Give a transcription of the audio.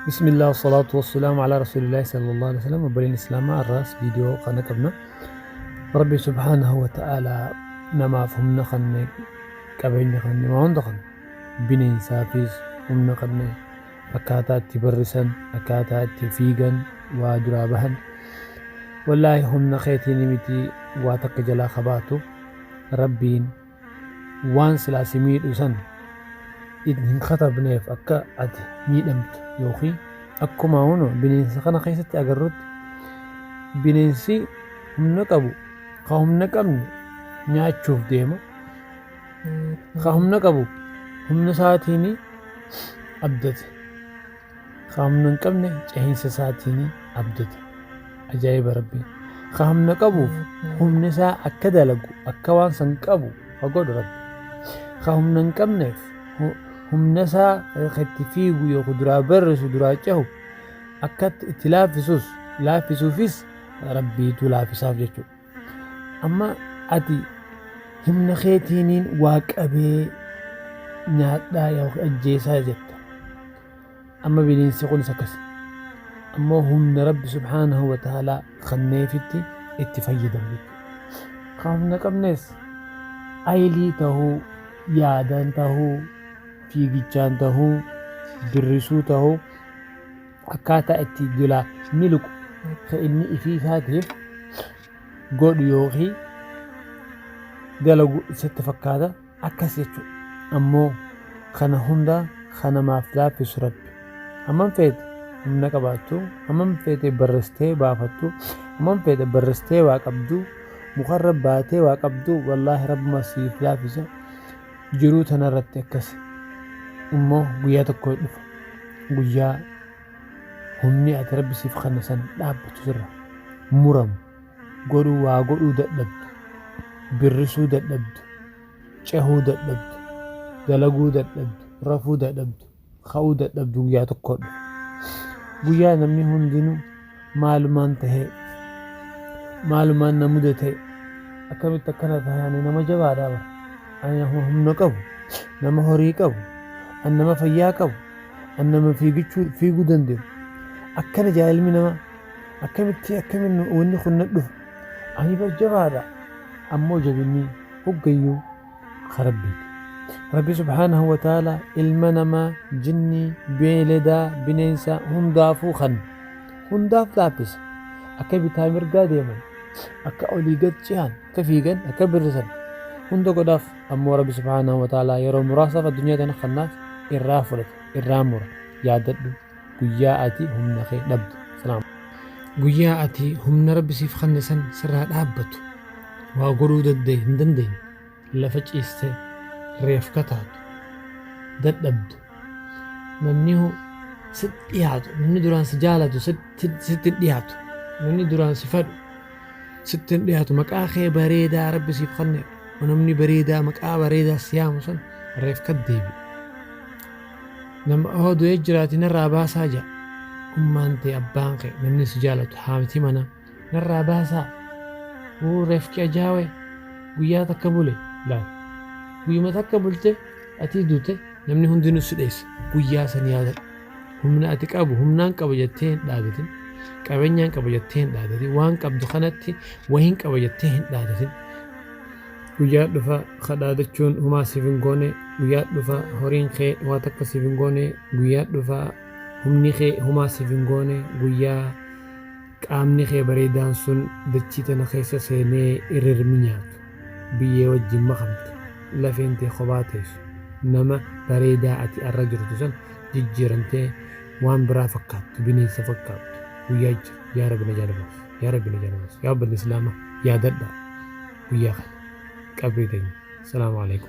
Bismillah wassalatu wassalamu ala rasulillahi sallallahu alaihi wasallam. Obboleen Islaamaa, har'aas viidiyoo kana qabna. Rabbi subhaanahu wa ta'ala namaaf humna kanne, qabeenya kanne, waa hunda kanne, bineensaafis humna kanne, akkaataa itti barrisan, akkaataa itti fiigan, waa duraa bahan. Wallaahi humna keetiin miti waa takka jalaa kabaatu. Rabbiin waan silaa si miidhu san hin katabneef akka ati miidhamtu, yookiin akkuma huno bineensa kana keessatti agarrutti, bineensi humna qabu ka humna qabne nyaachuuf deema, ka humna qabu humna isaatiin abdate, ka humna hin qabne cehinsa isaatiin abdate. Ajaa'iba Rabbiin! Ka humna qabuuf humni isaa akka dalagu, akka waan san qabu ka godhu Rabbi. Ka humna hin qabneef humna isaa ka itti fiigu yookiin duraa barrisu, duraa cehu akka itti laaffisus, laaffisuufis Rabbiitu laaffisaaf jechuudha. Amma ati humna keetiiniin waa qabee nyaadhaa yookiin ajjeesaa jetta. Amma bineensi kunis akkas. Ammoo humna Rabbi subhaanahu wa ta'aalaa kanneefitti itti fayyadamu jechuudha. Kan humna qabnes aylii tahuu, yaadaan tahuu, fiigichaan tahuu, dirrisuu tahuu, akkaataa itti jalaa miliqu ka inni ifii isaatiif godhu yookiin dalagu isatti fakkaata. Akkas jechuudha. Ammoo kana hunda ka namaaf laaffisu Rabbi. Hammam feete humna qabaattu, hammam feete barristee baafattu, hammam feete barristee waa qabdu, mukarra baatee waa qabdu, wallaahi Rabbuma siif laaffisa. Jiruu tanarratti akkas. Immoo guyyaa tokko dhufa. Guyyaa humni ati Rabbi siif kanne san dhaabbatu, sirra muramu, godhuu waa godhuu dadhabdu, birrisuu dadhabdu, cehuu dadhabdu, dalaguu dadhabdu, rafuu dadhabdu, ka'uu dadhabdu, guyyaa tokko dhufa. Guyyaa namni hundinuu maalumaan tahee, maalumaan na mudate, akkamitti akkana tahe, ani nama jabaadha bara, ani nama humna qabu, nama horii qabu, ani nama fayyaa qabu, ani nama fiigichuu fiiguu danda'u, akkana jaa ilmi namaa, akkamitti akkamiin wanni kun na dhufe, ani bar jabaadha. Ammoo jabinni hoggayyuu ka Rabbiiti. Rabbi subhaanahu wa ta'ala ilma namaa, jinnii, beeyladaa, bineensa hundaafuu kan hundaaf laaffisa. Akka bitaa mirgaa deeman, akka olii gad cehan, akka fiigan, akka birrisan hunda godhaaf. Ammoo Rabbi subhaanahu wa ta'ala yeroo muraasaaf addunyaa tana kannaaf, irraa fudhata, irraa mura. Yaadadhu guyyaa ati humna kee dhabdu. Salaam. Guyyaa ati humna Rabbi siif kanne san sirraa dhaabbatu, waa godhuu dandeenye hin dandeenye, lafa ciiste reefka taatu, dadhabdu, namni si dhiyaatu, namni duraan si jaalatu sitti hin dhiyaatu, namni duraan si fadhu sitti hin dhiyaatu, maqaa kee bareedaa Rabbi siif kanne, namni bareedaa maqaa bareedaa si yaamu san reefka deebi'u. Nama hoo du'ee jiraate narraa baasaa ja'a. Ummaan tee, abbaan kee, namni si jaalatu, haati mana narraa baasaa. Wuu, reefki ajaawe, guyyaa takka bule laal. Guyyuma takka bulte atii duute, namni hundinuu si dheessa. Guyyaa san yaadadhu. Humna ati qabu, humnaan qaba jettee hin dhaadatin. Qabeenyaan qaba jettee hin dhaadatin. Waan qabdu kanatti wahiin qaba jettee hin dhaadatin. Guyyaa dhufa ka dhaadachuun humaa siif hin goone, guyyaa dhufa horiin kee waa takka siif hin goone, guyyaa dhufa humni kee humaa siif hin goone, guyyaa qaamni kee bareedaan sun dachii tana keessa seenee irrirmi nyaatu, biyyee wajjin makamte, lafeen tee kophaa teessu, nama bareedaa ati arra jirtu san jijjiiramtee waan biraa fakkaattu, bineensa fakkaattu guyyaa jira. Yaa Rabbi najaa nu baasi. Yaa Rabbi najaa nu baasi. Yaa obboleessa Islaamaa, yaadadhaa guyyaa kana qabrii teenya. Salaamu alaikum.